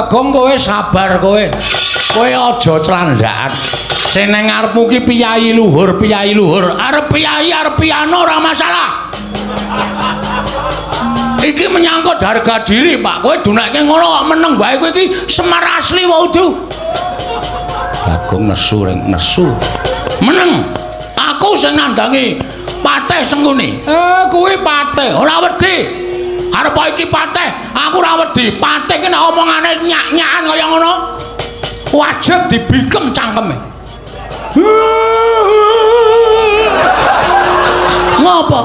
Bagong kowe sabar kowe. Kowe aja clandhakan. Sing nang ngarepmu ki piyayi luhur, piyayi luhur. Arep piyayi arep piano ora masalah. Iki menyangkut harga diri, Pak. Kowe dunekke ngono kok meneng wae kowe iki Semar asli wae udu. Bagong nesu ring nesu. Meneng. Aku sing nandangi Patih Sengkuni. Kuwi Patih, ora wedi. Arep iki Patih, aku ora wedi. Patih ki nek omongane nyak-nyakan kaya ngono, wajib dibingkem cangkeme. Ngopo?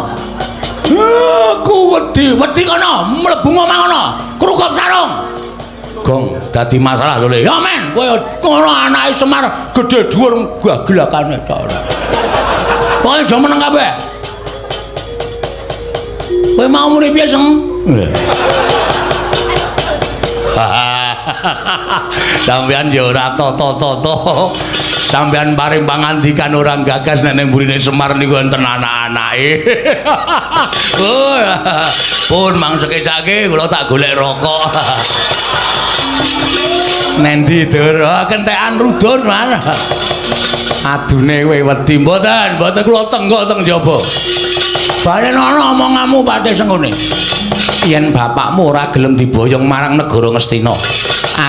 Aku wedi, wedi kono, mlebu omah kono, krukup sarung. Gong, dadi masalah lho Le. Ya men, kowe ngono anake Semar gedhe dhuwur gagelakane tok. Pokoke aja meneng kabeh. Kowe mau muni piye, Seng? Sampeyan ya ora tata-tata. Sampeyan paring pangandikan ora gagas nek ning mburine Semar niku enten anak-anake. Oh, pun mang sekecake kula tak golek rokok. Nendi, Dur? Oh, kentekan rudun, Man. Adune kowe wedi mboten, mboten kula tenggok teng jaba. Balen ana omonganmu Patih Sengkuni. Yen bapakmu ora gelem diboyong marang negara Ngastina,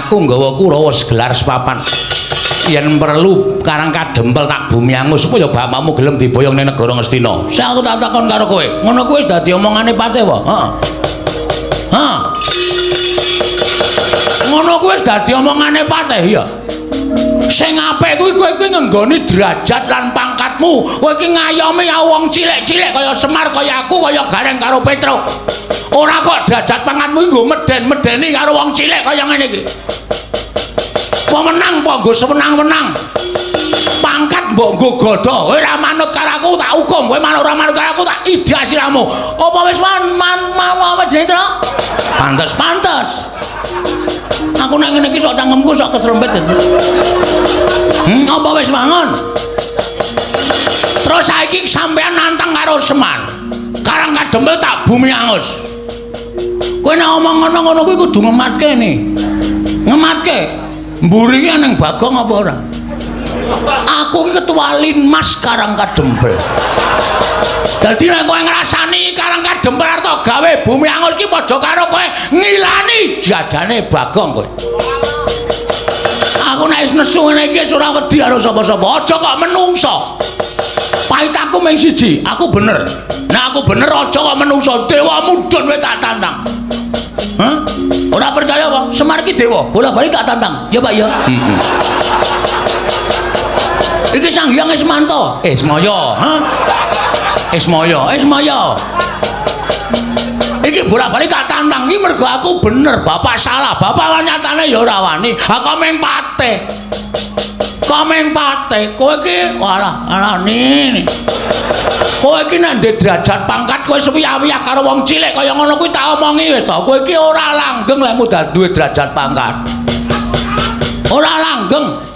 aku nggawa Kurawa segelar sepapan. Yen perlu Karang Kadempel tak bumi angus supaya bapakmu gelem diboyong ning negara Ngastina. Sing aku tak takon karo kowe, ngono kuwi wis dadi omongane Patih wae. Heeh. Hah. Ngono kuwi wis dadi omongane Patih ya. Sing apik kuwi kowe kuwi ngenggoni derajat lan pangkatmu. Kowe iki ngayomi wong cilik-cilik kaya Semar, kaya aku, kaya Gareng karo Petruk. Ora kok derajat pangkatmu nggo meden-medeni karo wong cilik kaya ngene iki. Pemenang apa nggo sewenang-wenang. Pangkat mbok nggo godha. Kowe ora manut karo aku tak hukum, kowe manut ora manut karo aku tak idak siramu. Apa wis man man apa jenenge, Truk? Pantes, pantes. Aku nek ngene iki sok cangkemku sok keserempet. Apa wis bangun? Terus saiki sampean nantang karo Semar. Karang Kadempel tak bumi angus. Kowe nek omong ngono-ngono kuwi kudu ngematke ne. Ngematke. Mburi ki ning Bagong apa ora? Aku ki ketua Linmas Karang Kadempel. Dadi nek kowe ngrasani Karang Kadempel arep gawe bumi angus ki padha karo kowe ngilani jadane Bagong kowe. Aku nek wis nesu ngene iki wis ora wedi karo sapa-sapa. Aja kok menungso. Pahit aku mung siji, aku bener. Nek aku bener aja kok menungso, dewa mudhun kowe tak tantang. Hah? Ora percaya apa? Semar ki dewa, bola-bali tak tantang. Ya Pak ya. Heeh. Iki Sang Hyang Ismanto. Ismaya, ha? Ismaya, Ismaya. Iki bola-bali tak tantang iki mergo aku bener, bapak salah. Bapak nyatane ya ora wani. Ha kok mung patih. Kok mung patih. Kowe iki walah, alah ni. Kowe iki nek ndek derajat pangkat kowe suwiyah-wiyah karo wong cilik kaya ngono kuwi tak omongi wis to. Kowe iki ora langgeng lek mudhar duwe derajat pangkat. Ora langgeng.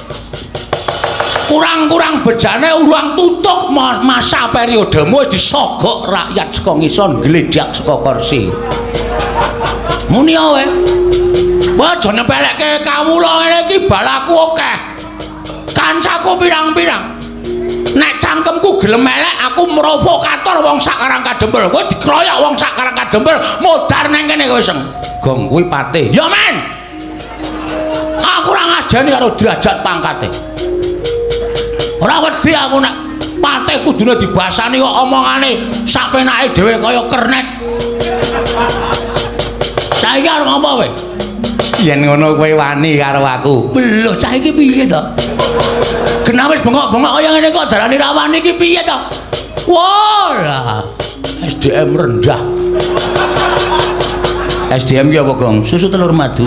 Kurang-kurang bejane urang tutuk masa periodemu wis disogok rakyat saka ngisor gledhak saka kursi. Muni kowe. Kowe aja nyepelekke kawula ngene iki balaku akeh. Kancaku pirang-pirang. Nek cangkemku gelem elek aku provokator wong sak Karang Kadempel. Kowe dikroyok wong sak Karang Kadempel modar nang kene kowe seng. Gong kuwi patih. Ya men. Aku ora ngajeni karo derajat pangkate. Ora wedi aku nek patih kudune dibasani kok omongane sak penake dhewe kaya kernet. Saiki arep ngopo kowe? Yen ngono kowe wani karo aku. Lho cah iki piye to? Genah wis bengok-bengok kaya ngene kok darani ra wani iki piye to? Wah, lah. SDM rendah. SDM ki apa, Gong? Susu telur madu.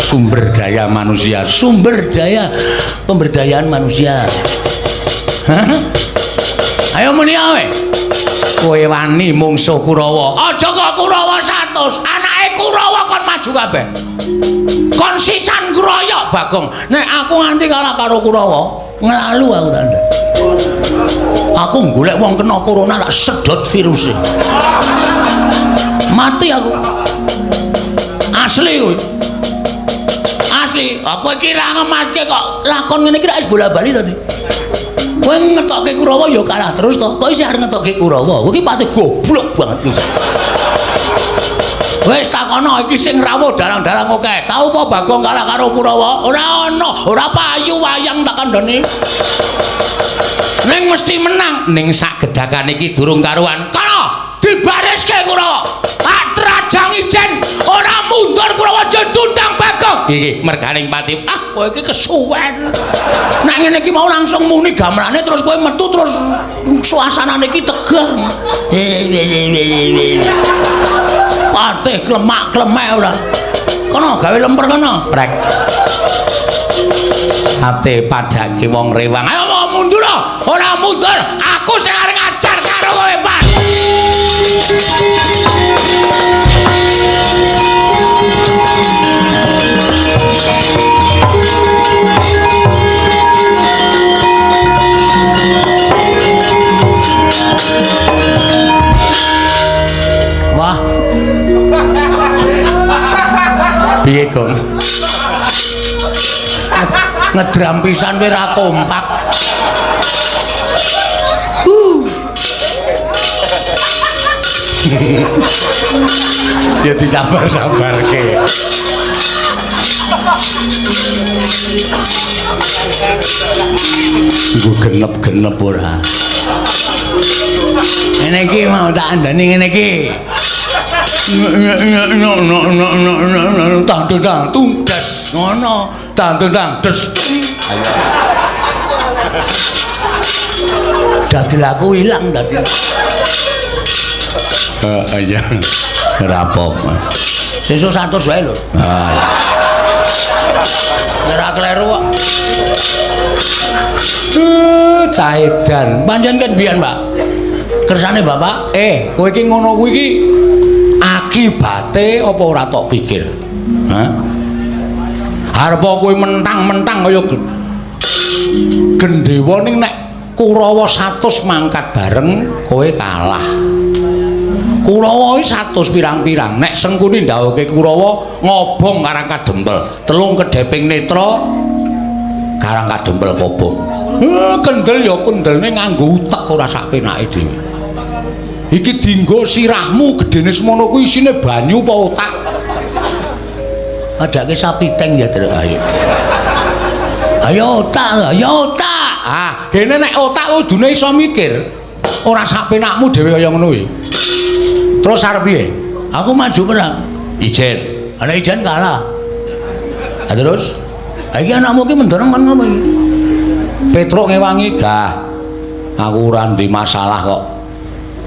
Sumber daya manusia, sumber daya pemberdayaan manusia. Hah? Ayo muni ae. Kowe wani mungsuh Kurawa. Aja kok Kurawa 100, anake Kurawa kon maju kabeh. Kon sisan ngroyok Bagong. Nek aku nganti kalah karo Kurawa, nglalu aku tanda. Aku golek wong kena corona tak sedot viruse. Mati aku. Asli kuwi. Asli, aku iki ra ngematke kok lakon ngene iki ra wis bola-bali to. Kowe ngetokke Kurawa ya kalah terus to. Kok isih arep ngetokke Kurawa? Kowe iki pati goblok banget iki. Wis takono iki sing rawuh dalang-dalang akeh. Tau apa Bagong kalah karo Kurawa? Ora ana, ora payu wayang tak kandhane. Ning mesti menang. Ning sak gedakan iki durung karuan. Kono dibariske Kurawa. Tak trajang ijen ora mundur Kurawa jendundang Bagong. Iki merganing pati. Ah, kowe iki kesuwen. Nek ngene iki mau langsung muni gamelane terus kowe metu terus suasanane iki tegang. Patih klemak-klemek ora. Kono gawe lemper kono. Prek. Ate padake wong rewang. Ayo mau mundur. Ora mundur. Aku sing arep ngajar karo kowe, Pak. Wah. Piye, Gong? Ngedram pisan kowe ora kompak. Ya disabar-sabarke. Nggo genep-genep ora. Ngene iki mau tak andani ngene iki. Tang tang tunggas ngono, tang tang des. Ayo. Dagel aku ilang dadi. Heeh iya. Ora apa-apa. Sesuk 100 wae lho. Ah. Ora kleru kok. Cah edan. Pancen kan biyen, Pak. Kersane Bapak, kowe iki ngono kuwi iki akibate apa ora tok pikir? Hah? Arep kowe mentang-mentang kaya gendhewa ning nek Kurawa 100 mangkat bareng kowe kalah. Kurawa iki 100 pirang-pirang. Nek Sengkuni ndhawuhke Kurawa ngobong Karang Kadempel, telung kedheping netra Karang Kadempel kobong. Kendel ya kendelne nganggo utek ora sak penake dhewe. Iki dinggo sirahmu gedene semono kuwi isine banyu apa otak? Adake sapi teng ya, Truk. Ayo. Ayo otak, ayo otak. Ah, dene nek otak kudune iso mikir. Ora sak penakmu dhewe kaya ngono kuwi. Terus arep piye? Aku maju perang. Ijen. Ana ijen kalah. Ha terus? Ha iki anakmu ki mendorong kon ngopo iki? Petruk ngewangi, "Gah. Aku ora ndek masalah kok."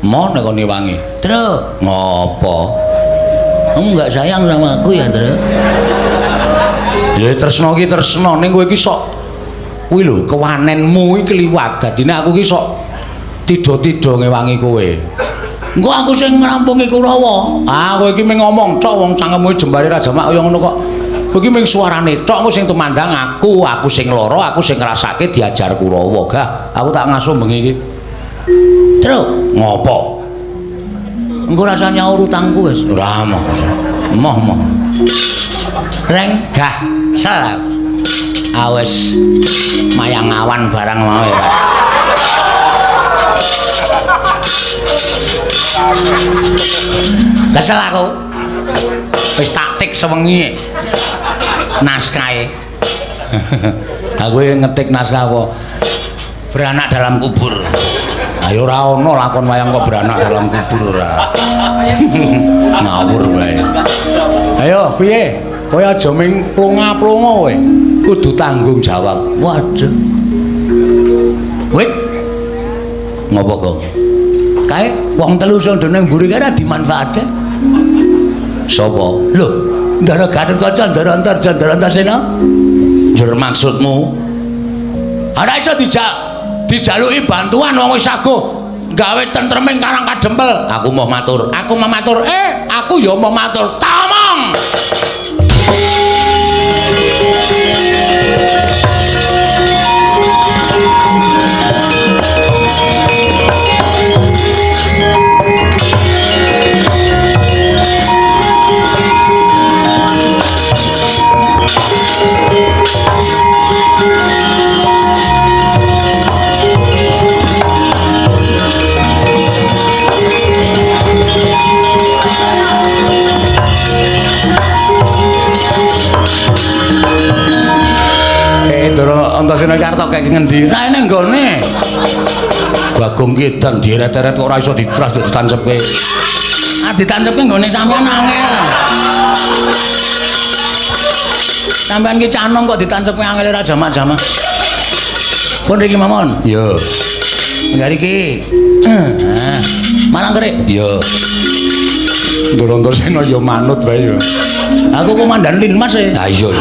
Mo nek kon ngewangi. Truk, ngopo? Kamu enggak sayang sama aku ya, Truk? Ya tresno ki tresno ning kowe iki sok kuwi lho kewanenmu iki kliwat. Dadine aku ki sok tidha-tidha ngewangi kowe. Engko aku sing ngrampungi Kurawa. Ah, kowe iki mung ngomong tok wong cangkemmu jembare ra jamak kaya ngono kok. Kowe iki mung suarane tok, engko sing tumandang aku, aku sing lara, aku sing ngrasake diajar Kurawa. Gah, aku tak ngasuh bengi iki. Truk, ngopo? Engko rasa nyaur utangku wis. Ora moh. Moh moh. Reng gah sel. Awes mayang awan barang mau ya, Pak. Kesel aku. Wis taktik sewengi naskahe. Aku ngetik naskah kok beranak dalam kubur. Ayo ora ono lakon wayang kok beranak dalam kubur ora. Ngawur wae. Ayo piye? Kowe aja ming plonga-plonga kowe. Kudu tanggung jawab. Waduh. Wit. Ngopo kok? Kae wong telu sing ning mburi kae ora dimanfaatke. Sapa? Lho, Ndara Gatotkaca, Ndara Antarja, Ndara Antasena. Njur maksudmu? Ora iso dijaluki bantuan wong wis saguh gawe tentreming Karang Kadempel. Aku mau matur, aku mau matur. Aku ya mau matur. Tamong. Antasena iki arep tok kek ngendi? Ra ene nggone. Bagong ki edan dieret-eret kok ora iso ditras ditancepke. Ah ditancepke nggone sampean angel. Sampean ki canong kok ditancepke angel ora jamak-jamak. Pun riki mawon. Iya. Enggak riki. Heeh. Malang kerik. Iya. Ndoro Antasena ya manut wae ya. Aku komandan Linmas e. Ha iya.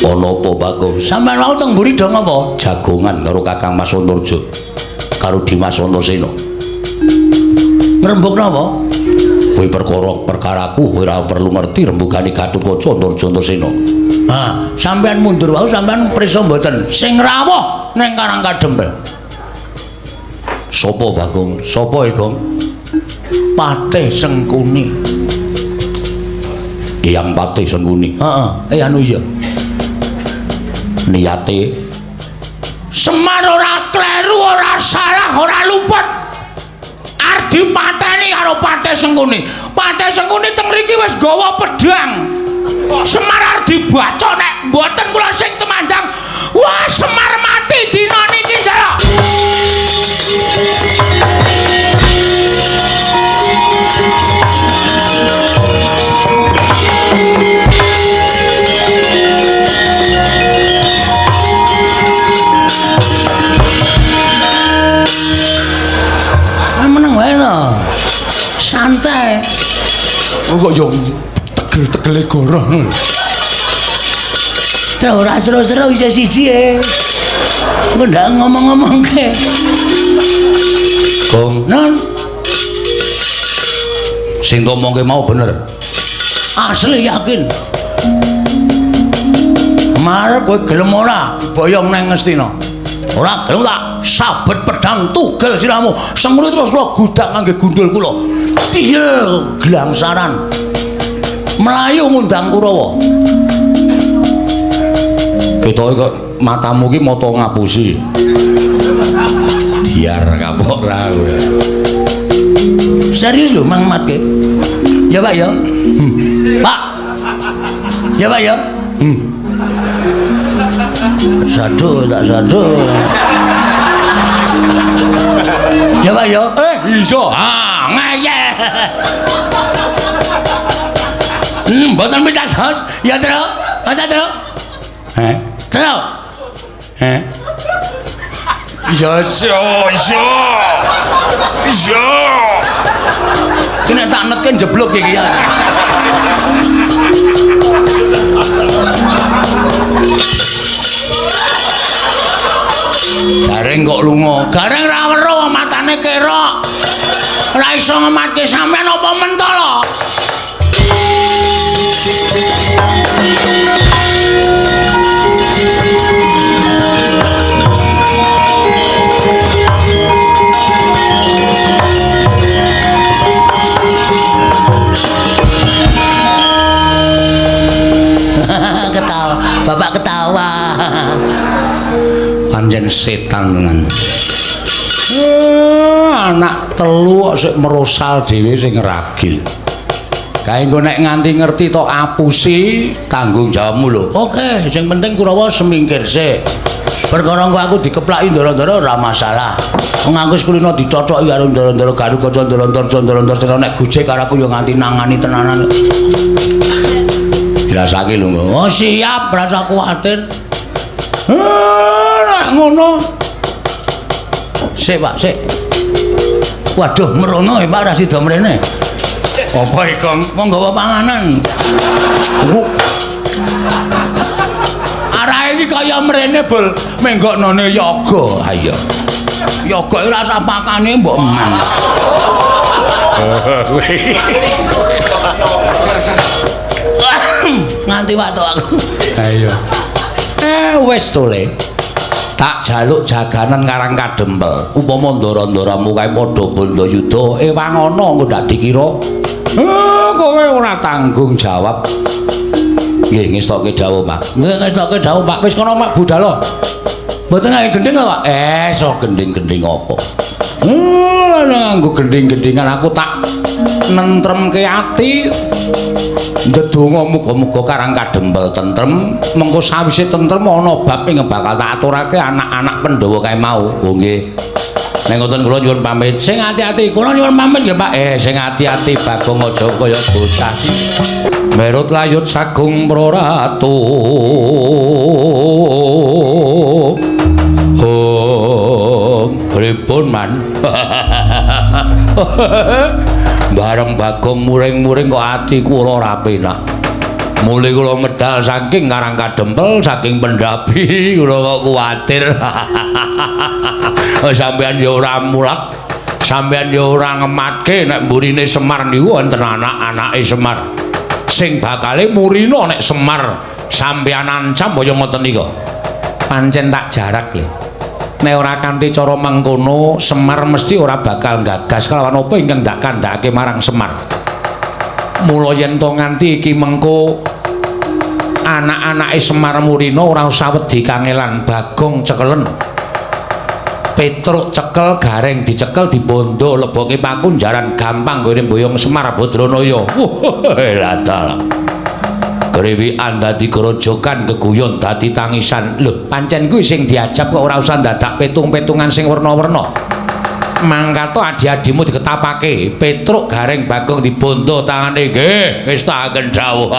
Ana apa, Bagong? Sampeyan wau teng mburi do ngapa? Jagongan karo Kakang Mas Antarja. Karo Dimas Antasena. Ngrembug napa? Kuwi perkara perkaraku kowe ora perlu ngerti rembugane Gatotkaca Antarja Antasena. Ha, sampeyan mundur wau sampeyan prisa mboten? Sing rawuh ning Karang Kadempel. Sapa, Bagong? Sapa, Gong? Patih Sengkuni. Eyang Patih Sengkuni. Heeh, anu iya. Niate Semar ora kleru, ora salah, ora luput. Arep dipateni karo Patih Sengkuni. Patih Sengkuni teng mriki wis gawa pedhang. Semar arep dibacok nek mboten kula sing tumandang. Wah, Semar mati dina niki, Jara. Meneng wae to. Santai. Kok yo tegel-tegele goroh ngono. Terus ora seru-seru isih siji e. Engko ndak ngomong-ngomongke. Gong, non. Sing ngomongke mau bener. Asli yakin. Mar kowe gelem ora boyong nang Ngastina? Ora gelem tak sabet pedang tugel siramu. Sengkuni terus kula gudak ngangge gundul kula. Tiyel glangsaran. Melayu ngundang Kurawa. Ketoke kok matamu ki mata ngapusi. Diar kapok ra kowe. Serius lho Mang Matke. Ya Pak ya. Pak. Ya Pak ya. Sadu tak sadu. Ya Pak ya. Iso. Ah, ngeyel. Mboten pitados. Ya, Tru. Ana Tru. Heh. Tru. Heh. Ya iso, iso. Iso. Ki nek tak netke jeblok iki ya. Gareng kok lunga. Gareng ra weruh matane kerok. Ora iso ngematke sampean apa mentala? Ketawa, bapak ketawa. Panjen setan tenan. Anak telu kok sik merosal dhewe sing ragil. Kae engko nek nganti ngerti tok apusi tanggung jawabmu lho. Oke, sing penting Kurawa semingkir sik. Perkara engko aku dikeplaki ndara-ndara ora masalah. Wong aku wis kulino dicochoki karo ndara-ndara Garukaca ndara-ndara nek gojek karo aku ya nganti nangani tenanan. Dirasake lho. Oh siap, rasa kuwatir. Nek ngono. Sik, Pak, sik. Waduh, merono ya Pak ra sida mrene. Apa iki, Kong? Monggo gawa panganan. Arahe iki kaya mrene bol menggoknone yoga. Ha iya. Yoga ora usah pakane mbok eman. Nganti watuk aku. Ha iya. Wis to, Le. Tak jaluk jaganan Karang Kadempel. Upama ndara-ndaramu kae padha bandayuda, ewang ana engko ndak dikira. Kowe ora tanggung jawab. Nggih, ngestokke dawuh, Pak. Nggih, ngestokke dawuh, Pak. Wis kono Pak budal. Mboten nganggo gendhing to, Pak? So gendhing-gendhing apa? Nganggo gendhing-gendhingan aku tak Nentremke ati, ndedonga muga-muga Karang Kadempel tentrem. Mengko sawise tentrem ana bab ing bakal tak aturake anak-anak Pandhawa kae mau. Oh nggih. Nek ngoten kula nyuwun pamit. Sing ati-ati, kula nyuwun pamit nggih Pak. Sing ati-ati Bagong aja kaya bocah. Merut layut sagung proratu. Oh, pripun man? Bareng Bagong muring-muring kok ati kula ora penak. Mule kula medal saking Karang Kadempel, saking Pendapi, kula kok kuwatir. Sampeyan ya ora mulak, sampeyan ya ora ngematke nek mburine Semar niku wonten anak-anake Semar. Sing bakale murina nek Semar sampeyan ancam kaya ngoten nika. Pancen tak jarak lho. Nek ora kanthi cara mengkono, Semar mesti ora bakal gagas kelawan apa ingkang dak kandhake marang Semar. Mula yen to nganti iki mengko anak-anake Semar murina ora usah wedi kangelan. Bagong cekelen. Petruk cekel, Gareng dicekel, dibondo leboke pakunjaran gampang nggone mboyong Semar Badranaya. Wah, lah dalah. Grewikan dadi grojogan, geguyon dadi tangisan. Lho, pancen kuwi sing diajab kok ora usah dadak petung-petungan sing werna-werna. Mangkato adi-adimu diketapake. Petruk Gareng Bagong dibondo tangane. Nggih, wis tak dawuh.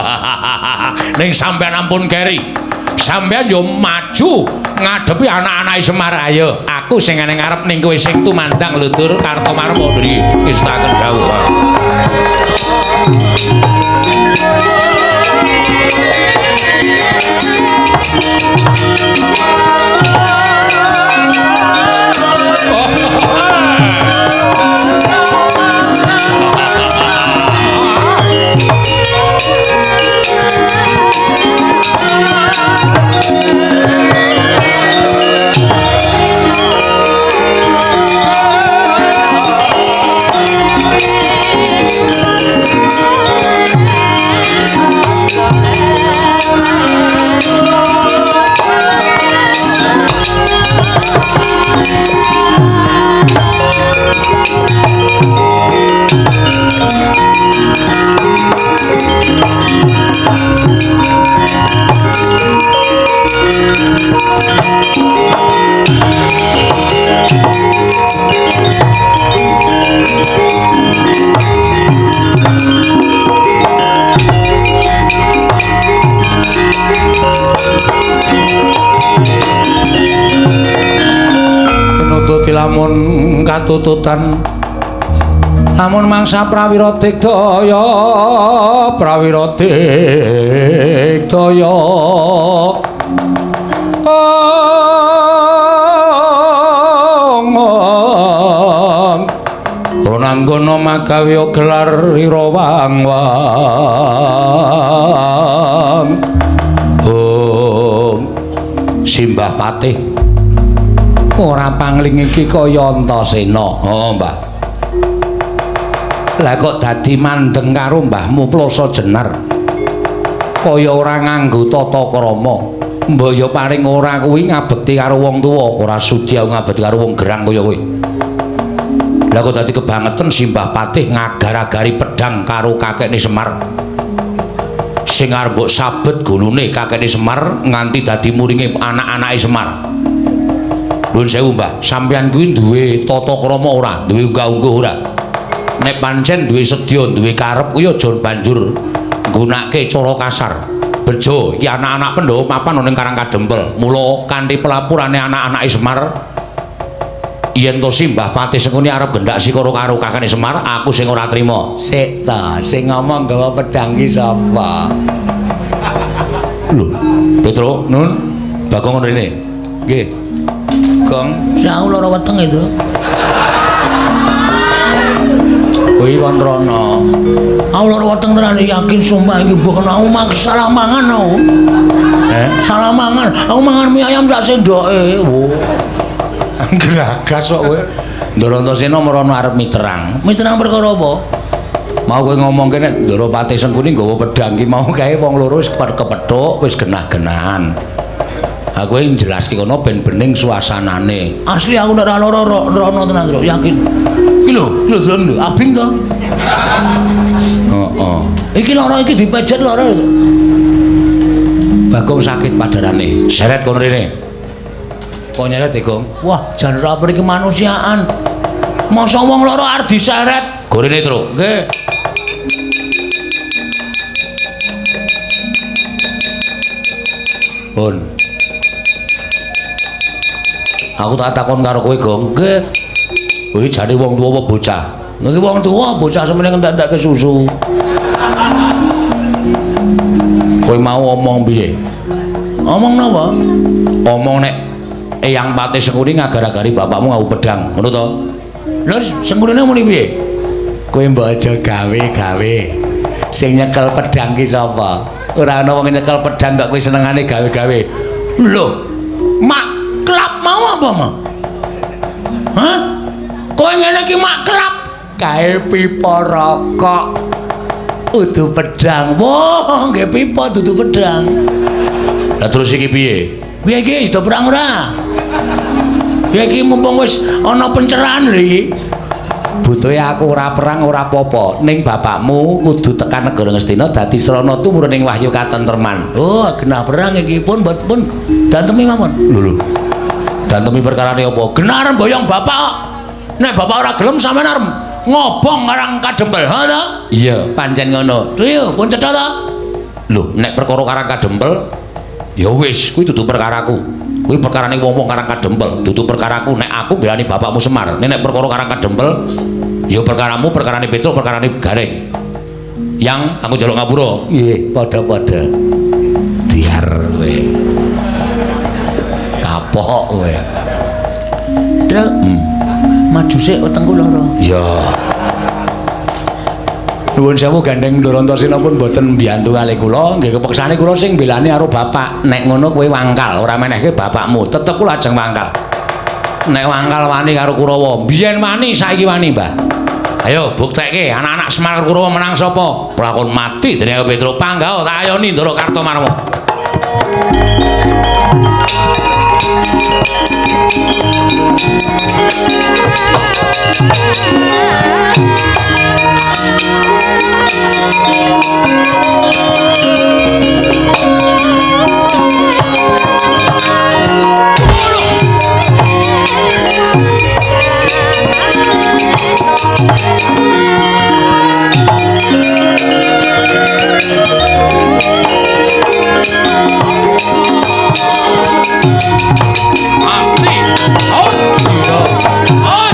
Ning sampeyan ampun keri. Sampeyan yo maju ngadepi anak-anake Semar. Ayo, aku sing ning ngarep ning kowe sing tumandang lho Dur Kartomarma mriki. Wis tak dawuh. Lamun katututan lamun mangsa prawira digdaya, prawira digdaya. Ronanggana magawe gelar ira wang-wang. Hong Simbah Patih ora pangling iki kaya Antasena. Oh, Mbah. Lah kok dadi mandeng karo mbahmu Plasa Jenar. Kaya ora nganggo tata krama. Mbah ya paling ora kuwi ngabekti karo wong tuwa, ora sudi aku ngabekti karo wong gerang kaya kowe. Lah kok dadi kebangetan Simbah Patih ngagar-agari pedang karo kakekne Semar. Sing arep mbok sabet gulune kakekne Semar nganti dadi muringe anak-anake Semar. Nuwun sewu Mbah, sampeyan kuwi duwe tata krama ora? Duwe unggah-ungguh ora? Nek pancen duwe sedya, duwe karep kuwi aja banjur nggunakake cara kasar. Bejo iki anak-anak Pandhawa papan ana ning Karang Kadempel. Mula kanthi pelapurane anak-anake Semar, yen to Simbah Patih Sengkuni arep gendak sikara karo kakane Semar, aku sing ora trima. Sik ta, sing ngomong gawa pedhang ki sapa? Lho, Petro, Nun, Bagong ngono rene. Nggih. Gong, aku lara wetenge, Tru. Kuwi kon rono. Aku lara weteng tenan yakin sumpah iki mbok aku salah mangan aku. Salah mangan. Aku mangan mie ayam sak sendoke. Oh. Gragas kok kowe. Ndara Antasena merono arep miterang. Miterang perkara apa? Mau kowe ngomongke nek Ndara Patih Sengkuni nggawa pedhang ki mau kae wong loro wis kepethuk, wis genah-genahan. Aku ingin jelaske kono ben bening suasanane. Asli aku nek ora lara rono tenan, Tru, yakin. Iki lho, lho delok lho, abing to. Heeh. Iki lara iki dipejet lara. Bagong sakit padarane. Seret kono rene. Kok nyeret e, Gong? Wah, jan ora peri kemanusiaan. Masa wong lara arep diseret? Gorene, Truk. Nggih. Pun. Aku tak takon karo kowe, Gong. Nggih. Kowe jane wong tuwa apa bocah? Nggih wong tuwa, bocah semene ngentek-entekke susu. Kowe mau omong piye? Omong napa? Omong nek Eyang Patih Sengkuni ngagar-agari bapakmu nganggo pedang, ngono to? Lha Sengkunine muni piye? Kowe mbok aja gawe-gawe. Sing nyekel pedang ki sapa? Ora ana wong nyekel pedang kok kowe senengane gawe-gawe. Lho, mak klap mau apa, Ma? Hah? Kowe ngene iki mak klap kae pipa rokok. Udu pedang. Wah, nggih pipa dudu pedang. Lah terus iki piye? Piye iki wis do perang ora? Piye iki mumpung wis ana pencerahan lho iki. Butuhe aku ora perang ora apa-apa, ning bapakmu kudu tekan negara Ngastina dadi srana tumurun ing wahyu katentreman. Oh, genah perang iki pun pun dantemi mawon. Lho lho. Dantemi perkarane apa? Genah arep mboyong bapak kok. Nek bapak ora gelem sampean arep ngobong Karang Kadempel. Ha ta? Iya, pancen ngono. Duh, pun cetha ta? Lho, nek perkara Karang Kadempel ya wis, kuwi dudu perkaraku. Kuwi perkarane wong-wong Karang Kadempel, dudu perkaraku. Nek aku belani bapakmu Semar. Nek perkara Karang Kadempel ya perkaramu, perkarane Petruk, perkarane Gareng. Yang aku njaluk ngapura. Nggih, padha-padha. Diar kowe. Kapok kowe. Truk. Maju sik wetengku lara. Iya. Nuwun sewu gandeng Ndara Antasena pun mboten mbiyantu kalih kula, nggih kepeksane kula sing mbelani karo bapak. Nek ngono kowe wangkal, ora menehke bapakmu, tetep kula ajeng wangkal. Nek wangkal wani karo Kurawa, biyen wani saiki wani, Mbah. Ayo buktekke anak-anak Semar Kurawa menang sapa? Pelakon mati dening Petruk. Panggah tak ayoni Ndara Kartomarma. Mati. Oh, iya. Oh.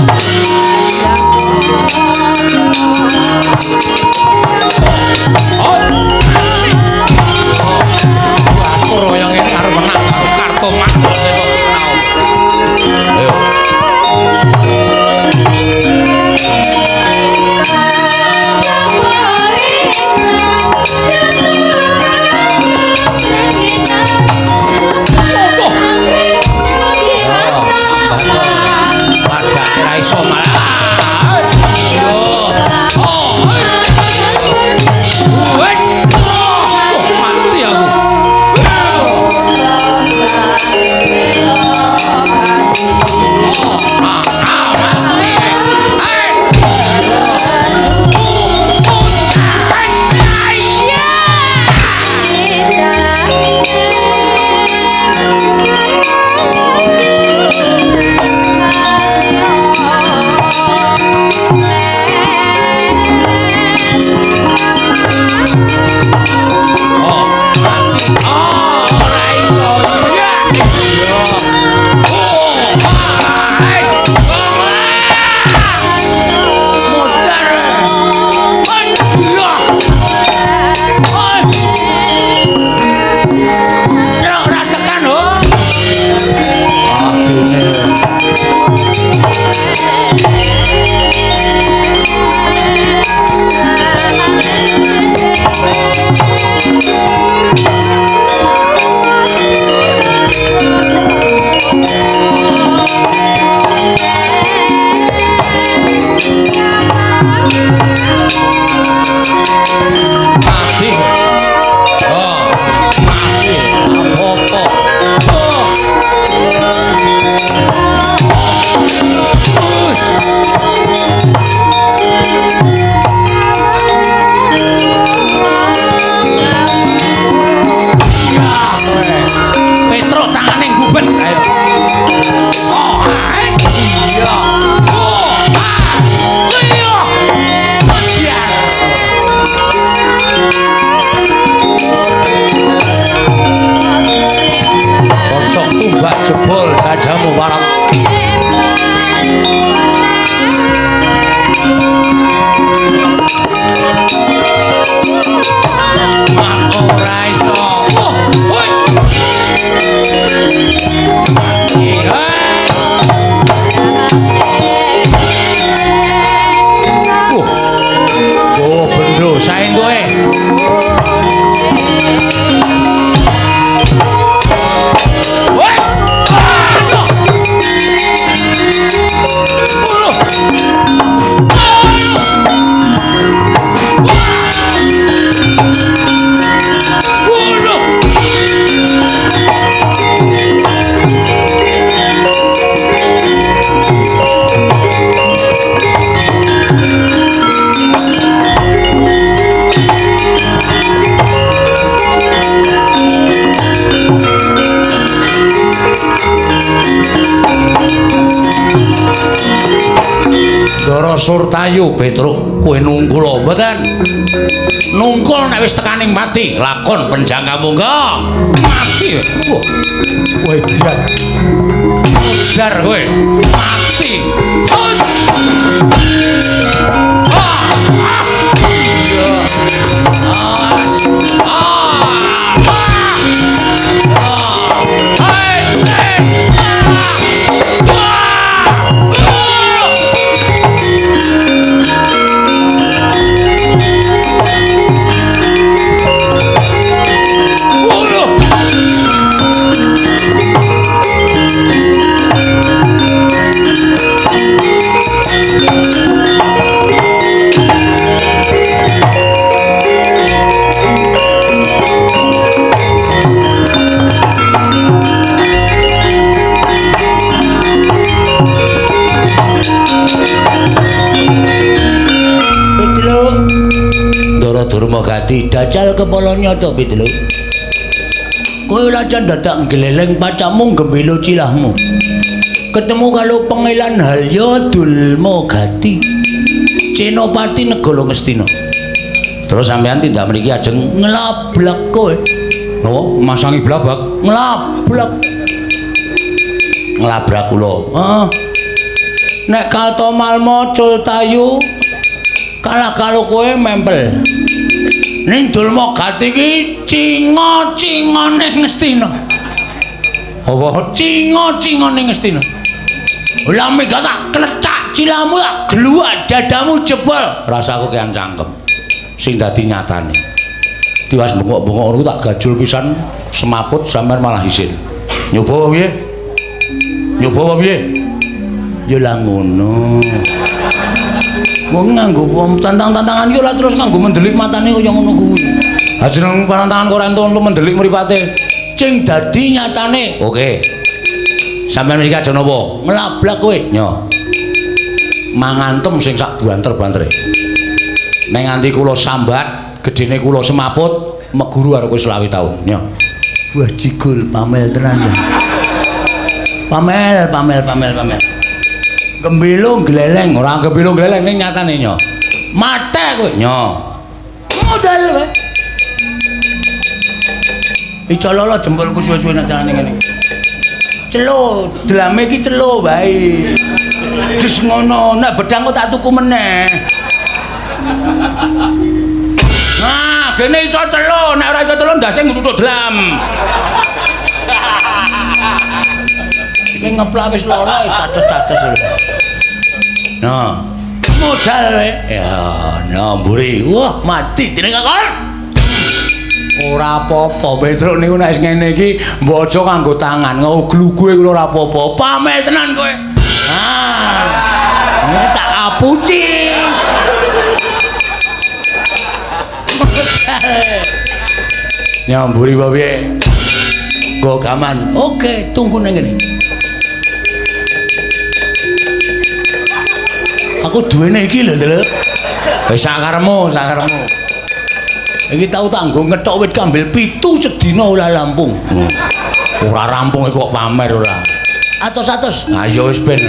entuke. Woi. Aduh. Aduh. Ndara Surtayu Petruk kowe nungkul mboten? Nungkul nek wis tekaning pati lakon penjangka monggo. Mati. Wah. Wedan. Modar kowe. Mati. Hut. Ah. Ah. As. Ah. Ah. Ah. Hai. Ah. Ndara Durmagati dajal kepala nyata Pitlu. Kowe lajan dadak nggleleng pacamu gembilo cilahmu. Ketemu karo Pangeran Halya Dulmagati. Senopati Negara Ngastina. Terus sampean tindak mriki ajeng nglablak kowe. Napa? Masangi blabak? Nglablak. Nglabrak kula. Heeh. Nek Kaltomalma Cultayu kalah karo kowe mempel. Ning Dulmagati iki cinga-cingane Ngastina. Apa cinga-cingane Ngastina? Lah mega tak klecak cilamu tak gluwak dadamu jebol. Rasaku kean cangkem. Sing dadi nyatane. Tiwas bengok-bengok ngono tak gajul pisan semaput sampean malah isin. Nyoba apa piye? Nyoba apa piye? Ya lah ngono. Wong nganggo tantang-tantangan iki ora terus nganggo mendelik matane kaya ngono kuwi. Ha jeneng pantangan kok ora entuk mendelik mripate. Sing dadi nyatane. Oke. Sampeyan mriki aja napa? Nglablak kowe. Nyo. Mangantem sing sak banter-bantere. Nek nganti kula sambat, gedene kula semaput, meguru karo kowe 25 taun. Nyo. Buah jigul pamel tenan ya. Pamel, pamel, pamel, pamel. Gembilo gleleng, ora gembilo gleleng ning nyatane nyo. Mate kowe nyo. Modal kowe. Iso lolo jempolku suwe-suwe nek jalane ngene. Celo, drame iki celo wae. Des ngono, nek bedang kok tak tuku meneh. Nah, gene iso celo, nek ora iso celo ndase ngluthuk dlam. Iki ngeplak wis lara tates-tates lho. Nah, modal kowe. Ya, nah mburi. Wah, mati dening kakon. Ora apa-apa, Petruk niku nek wis ngene iki mbok aja nganggo tangan, nguglugue kula ora apa-apa. Pamel tenan kowe. Ah. Ini tak apuci. Nyamburi apa piye? Go gaman. Oke, tunggu nang ngene. Aku duwene iki lho, Lho. Wis sakaremu, sakaremu. Iki tau tanggo ngethok wit kambil 7 sedina ora rampung. Ora rampung iki kok pamer ora. Atos-atos. Ha iya wis ben.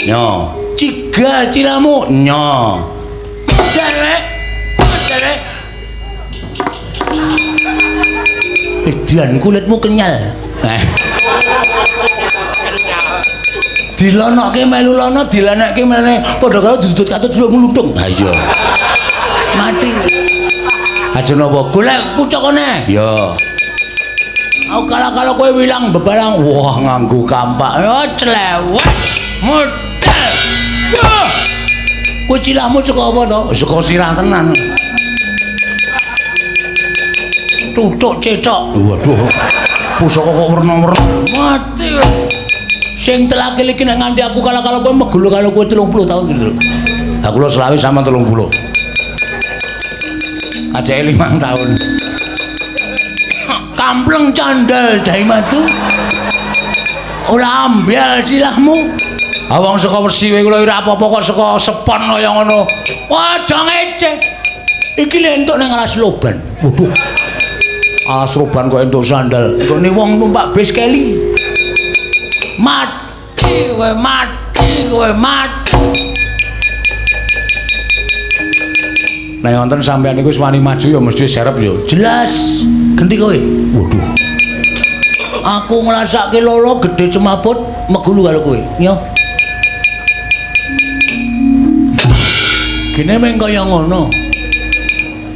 Nyo. Cigal cilamu. Nyo. Derek. Derek. Edan kulitmu kenyal. Eh. Dilonokke melu lono, dilenekke mene padha karo dudut katut mluthung. Ha iya. Mati. Aja napa golek pucukane. Ya. Aku kala-kala kowe wilang bebarang, wah nganggo kampak. Oh clewek. Modal. Kowe cilahmu saka apa to? Saka sirah tenan. Tutuk cethok. Waduh. Pusaka kok werna-werna. Mati. Sing telakil iki nek nganti aku kalah-kalah kowe megulu karo kowe 30 tahun gitu. Aku lho selawe sama 30. Ajake 5 tahun. Kampleng candal daimatu. Ora ambyal silahmu. Ah wong saka Wersi kowe kula ora apa-apa kok saka sepon kaya ngono. Wah, aja ngece. Iki lho entuk nang alas loban. Waduh. Alas loban kok entuk sandal. Nggone wong numpak bis keli. Mati kowe, mati kowe, mati. Nek wonten sampean niku wis wani maju ya mesti serep ya. Jelas. Genti kowe. Waduh. Aku ngrasake lolo gedhe cemaput megulu karo kowe. Yo. Gene meng kaya ngono.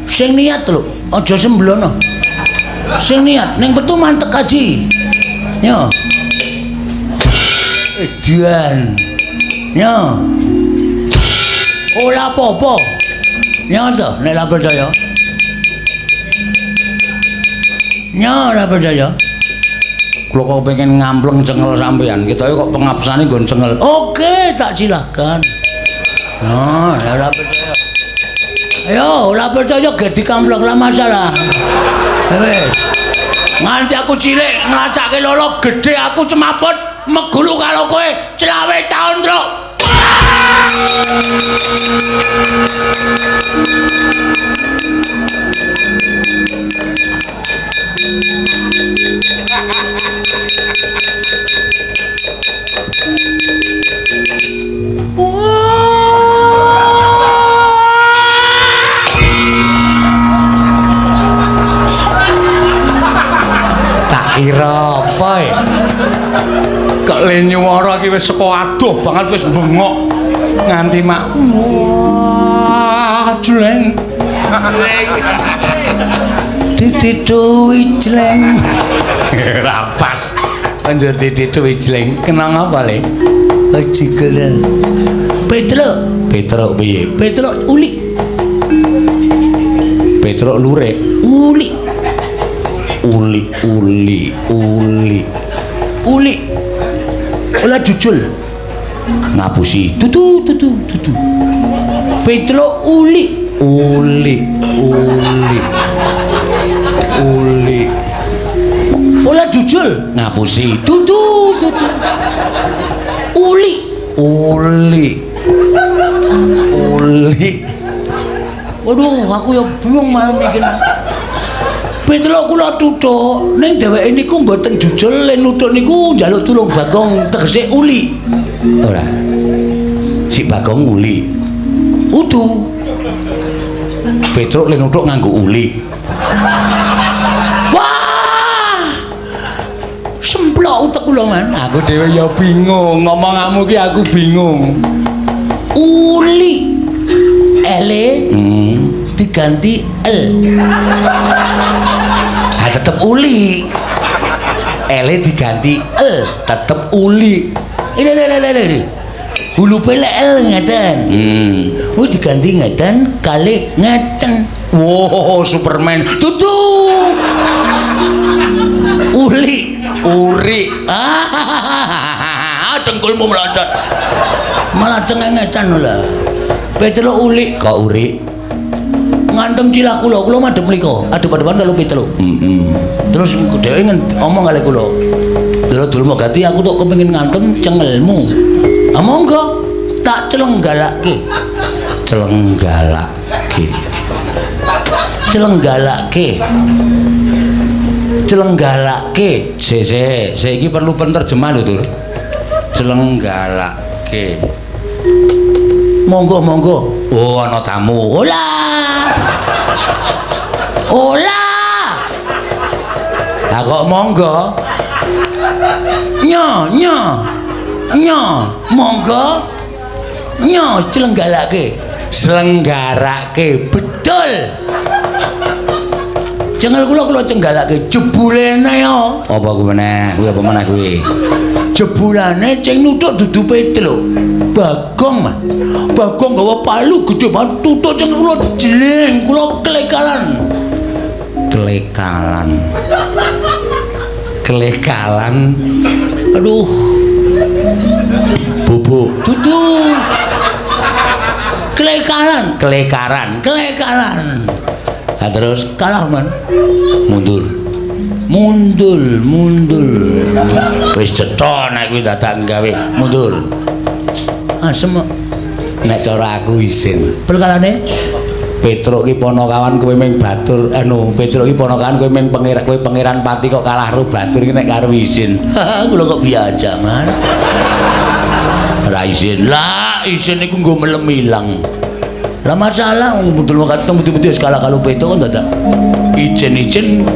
Sing niat lho, aja semblono. Sing niat ning petu mantek kaji. Yo. Edian. Yo. Ora apa-apa. Yo to, nek ora percaya. Yo ora percaya. Kula kok pengen ngampleng cengel sampean. Ketoke kok pengapsane nggon cengel. Oke, tak silahkan. Nah, ora percaya. Ayo, ora percaya ge dikampleng lah masalah. Wis. Nganti aku cilik ngrasake lolo gedhe aku cemaput megulu karo kowe 25 taun, Truk. Tak kira apa ya? Kok le nyuwara iki wis saka adoh banget wis bengok nganti mak wah jleng didituwi jleng rapas anjir didituwi jleng kenang apa le jigeran Petruk Petruk piye Petruk ulik Petruk lurik ulik uli uli uli uli ola jujul ngapusi tutu tutu tutu Petruk uli uli uli uli ola jujul ngapusi tutu tutu uli uli uli. Waduh, aku ya bingung malam iki. Petruk kula tutuk ning dheweke niku mboten jujul le nutuk niku njaluk tulung Bagong tegese uli. Ora. Si Bagong uli. Udu. Petruk le nutuk nganggo uli. Wah! Semplok utek kula, Man. Aku dhewe ya bingung, ngomonganmu ki aku bingung. Uli. Ele diganti L. Ha tetep uli. Ele diganti L, tetep uli. Ini ini ini ini. Hulupe lek L ngeten. Kuwi diganti ngeten kali ngeten. Wow, Superman. Tutu. Uli, uri. Ah, dengkulmu meloncat. Malah cengengecan lho. Petruk uli kok uri. Ngantem cilah kula, kula madhep mriko, adep-adepan karo Petruk. Terus dheweke ngomong kali kula. Lho dulmu gati aku tok kepengin ngantem cengelmu. Ah monggo, tak celenggalake. Celenggalake. Celenggalake. Celenggalake. Sik sik, sik iki perlu penerjemah lho, Tur. Celenggalake. Monggo monggo. Oh ana tamu. Ola. Ola. Lah kok monggo? Nyo nyo. Nyo, monggo. Nyo celenggalake. Selenggarake. Betul. Cengel kula kula cenggalake jebulene yo. Apa kuwi meneh? Kuwi apa meneh kuwi? Jebulane cing nuthuk dudu Petruk. Bagong, Mas. Bagong gawa palu gedhe banget tutuk cengel kula jleng, kula klekalan. Klekalan. Klekalan. Aduh. Bubuk. Dudu. Klekalan, klekaran, klekalan. Nah, terus kalah man. Mundur. Mundur, mundur. Wis cetha nek kuwi dadak gawe mundur. Asem nek cara aku isin. Perkarane Petruk ki ponokawan kowe ming batur anu Petruk ki ponokawan kowe ming pangeran kowe pangeran pati kok kalah karo batur ki nek karo isin. Kula kok biasa man. Ora isin. Lah isin iku nggo melem ilang. Lah masalah wong mudul wakati temu-temu wis kalah karo Petruk kok dadak ijen-ijen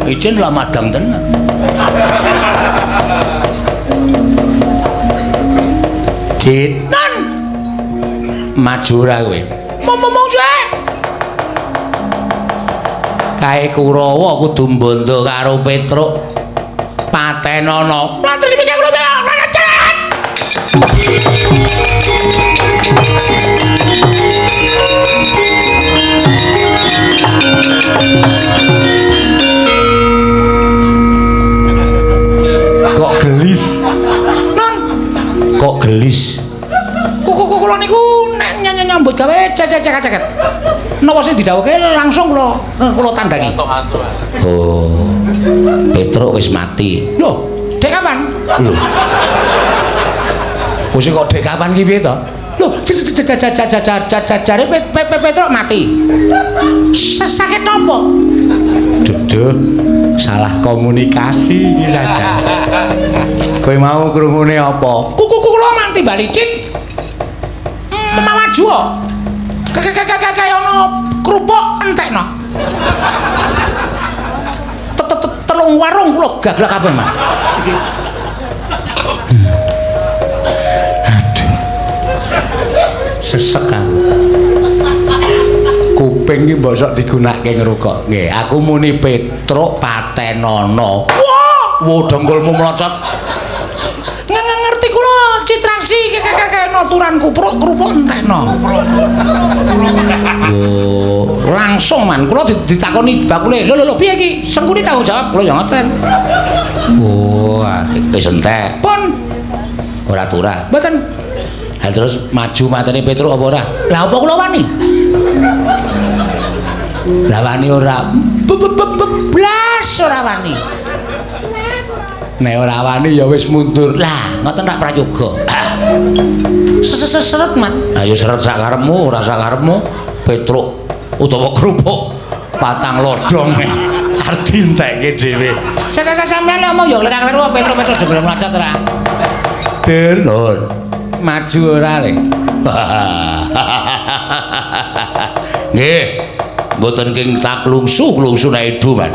ijen lah madang tenan. Jinan maju ora kowe. Momong sik. Kae Kurawa kudu mbondo karo Petruk. Patenono. Lan terus mikir kula cet. Kok gelis? Non. Kok gelis? Kok kula niku nek nyambut gawe cecek-ceket. Napa sing didhawuhke langsung kula tandangi. Oh. Petruk wis mati. Lho, dek kapan? Lho. Wis kok dek kapan ki piye to? Lho, jare Petruk mati. Sakit napa? Duh, salah komunikasi iki saja. Kowe mau krungune apa? Kuku kula manti bali cit. Maju kaya ana kerupuk entekno. Telung warung kula gaglak kabeh, Mas. Aduh. Sesek aku. Kuping iki mbok sok digunakake ngrungok. Nggih, aku muni Petruk patenono. Wah, wo dengkulmu mlocot. Ngerti kula citraksi kekekekno turan kupruk kerupuk entekno. Lho, langsung man kula ditakoni bakule. Lho lho piye iki? Sengkuni tanggung jawab kula ya ngoten. Oh, wis entek. Pun ora turah. Mboten. Ha terus maju mateni Petruk apa ora? Lah apa kula wani? Lah wani ora. Blas ora wani. Nek ora wani ya wis mundur. Lah, ngoten rak prayoga. Seret, Mat. Ayo seret sak karepmu, ora sak karepmu. Petruk utawa kerupuk patang lodhong arep dientekke dhewe. Sampeyan ngomong ya kleru-kleru Petruk-Petruk dhewe mlacat ora. Dur, maju ora le. Nggih. Mboten king tak klungsu-klungsu nek edu, Man.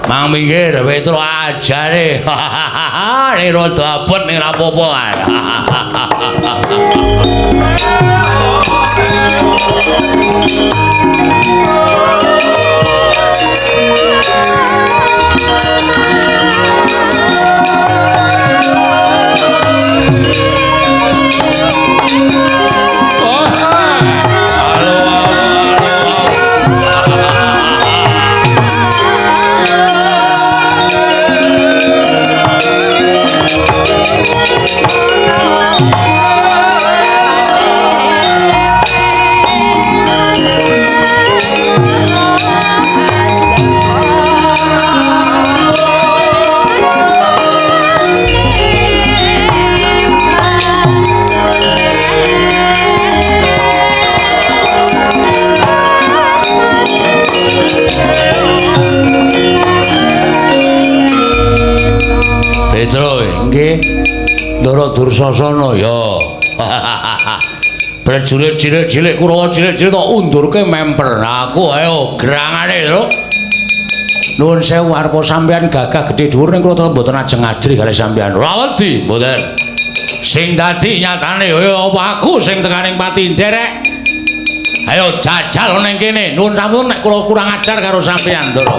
Mang minggir Petruk ajare. Nek rada abot ning ra apa-apa. Petro nggih Ndara Dursasana ya. Prajurit cilik-cilik Kurawa cilik-cilik tok undurke memper. Aku ayo gerangane lho. Nuwun sewu arpa sampeyan gagah gedhe dhuwur ning kula mboten ajeng ajrih kalih sampeyan. Ora wedi mboten. Sing dadi nyatane ya apa aku sing tekaning pati nderek. Ayo jajal ning kene. Nuwun sampun nek kula kurang ajar karo sampeyan, Ndara.